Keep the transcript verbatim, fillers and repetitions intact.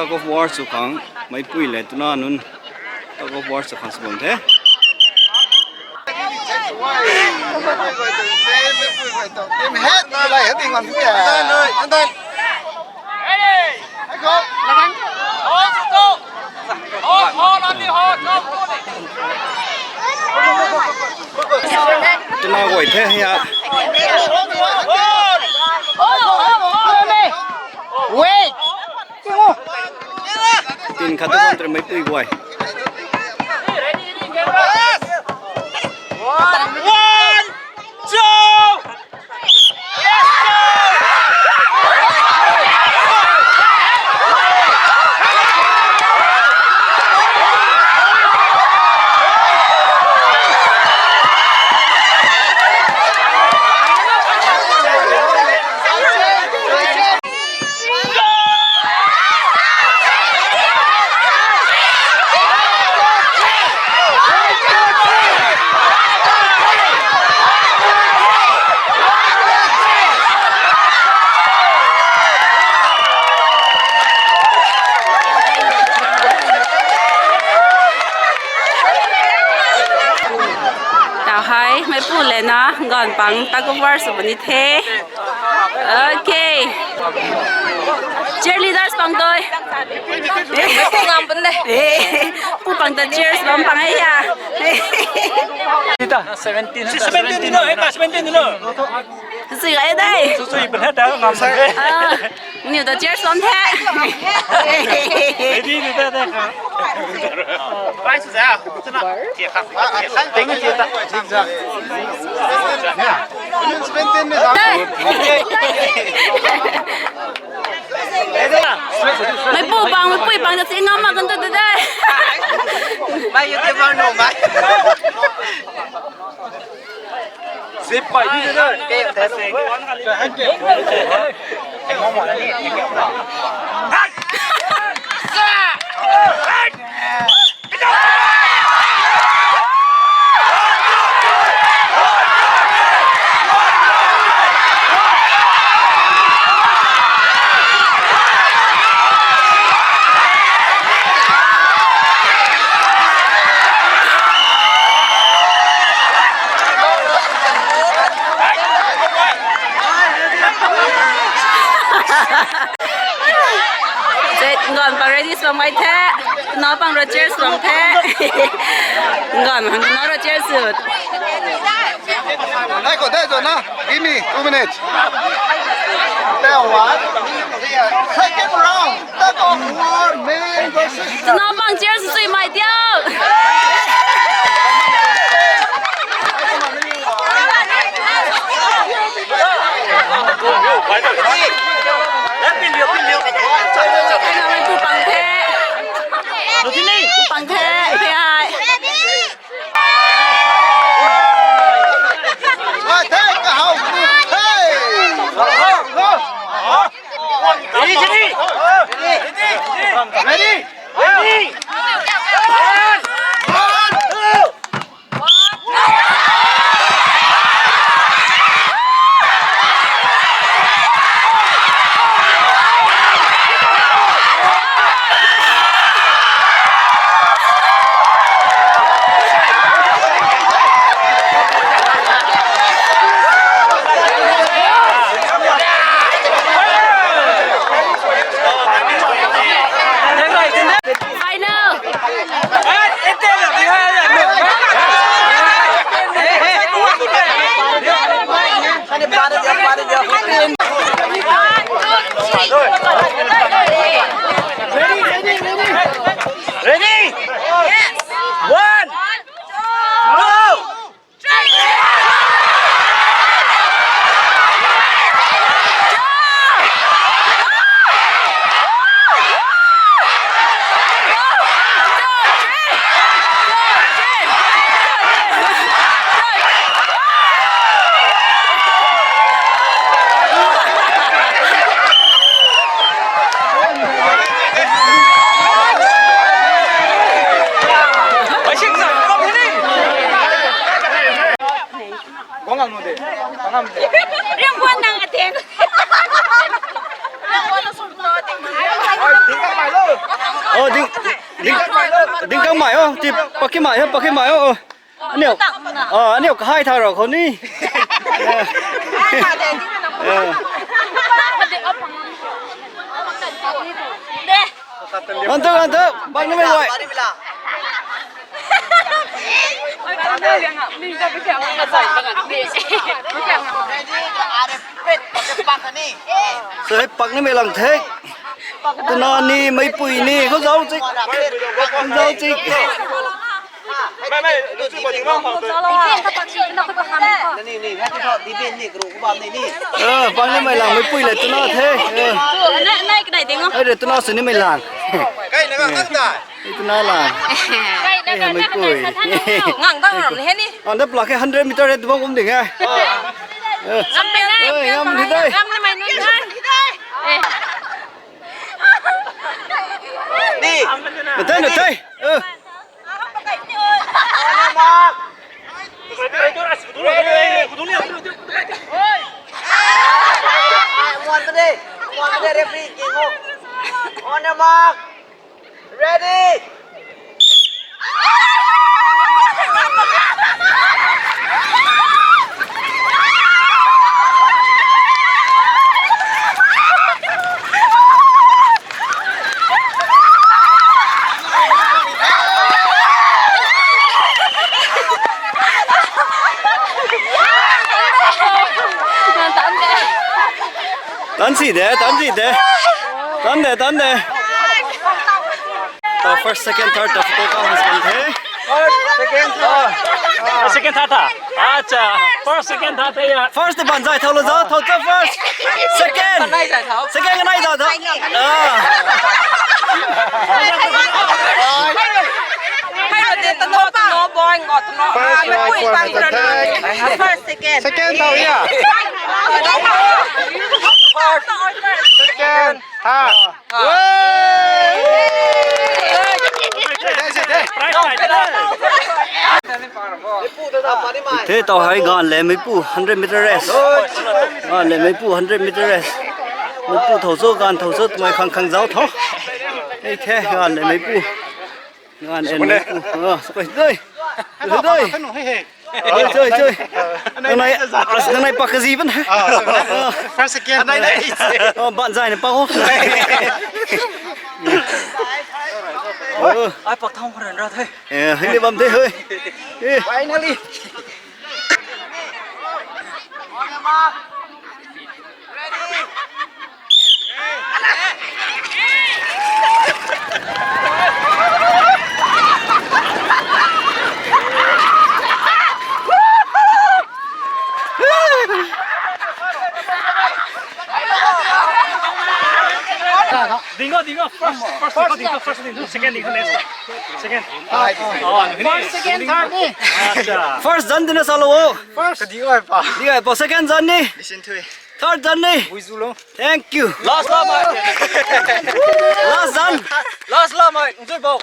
Tug of war sw khang, meipui le twna nunc tug of war sw khang sw bam the. Twna guay the ya. Wait. Tin khat tu bam tei meipui guay. One, two. Tau hei, meipui le na, ganv pang tug of war sw puni the. Okay. Cheerleaders pang toi. Ngam pun de. Eh, pu pang ta cheers bam pang e ya. Seventeen. Seventeen no, eh, seventeen no. Sui ga e dai. Sui pun ha ta ngam pun de. Ah, niu ta cheers bam the. Ready ni ta ta. Prize za. Meipui pang, meipui pang ta si ngam mak kan tu de. Mai you give no mai. Zip pai di de. Zet, ngan pang ready swam gai the. Nau pang Rogers swam the. Ngan hang nau Rogers sw. Nai ko dai zo na. Give me two minutes. That one. Second round. Tug of war, man versus. Nau pang cheers sw mai diau. Pu pang the. Pu pang the. Pei ai. Ready? Ready? One, one, two. Final. Ready, ready, ready. Ready? Yes. One, two. Pakimei o, ti pakimei o, pakimei o. Aniu, ah, aniu kahai tha rau khou ni. Antu, antu, bang ni mei guay. Sai pak ni mei lang the. Twna ni, meipui ni, khou zauc chik. Khou zauc chik. Ah, bang ni mei lang meipui le twna the. Ai re twna sini mei lang. Twna lang. Meipui. Ngang dang ram ni he ni. Anda plak khe hundred meter he tubang kum ding e. Ngam ni dai. Ngam ni dai. Ni. Natai, natai. On your mark. Ready. Tan si de, tan si de. Tan de, tan de. Ta first, second, third ta photo ka hus kan the. First, second, third. Second, third ta. Acha, first, second, third ta ya. First ta ban zai thau lo zau, thau cha first. Second. Second ka nai zau thau. Ah. First, second. Second thau ya. Second, third. The tau hei ganv le meipu hundred meter race. Ganv le meipu hundred meter race. Meipu thau cho, ganv thau cho, twmei khang khang zau tho. Hei the ganv le meipu. Ganv le meipu. Ah, sukoi doi. Doi, doi. Oi, choi, choi. Nang nai, nang nai pak kazi ban. First, second. Oh, ban zai na pak ho. Oh. Ai pak thong kharan ra the. Eh, hini bam the hoi. Eh. Finally. Dingo, dingo, first, first, dingo, dingo, first, dingo, second, dingo, next. Second. Oh, first, second, third ni. Acha. First zan dina salo. First. Di ai pa. Di ai pa, second zan ni. Listen to it. Third zan ni. Thank you. Last la mai. Last zan. Last la mai. Nzui bau.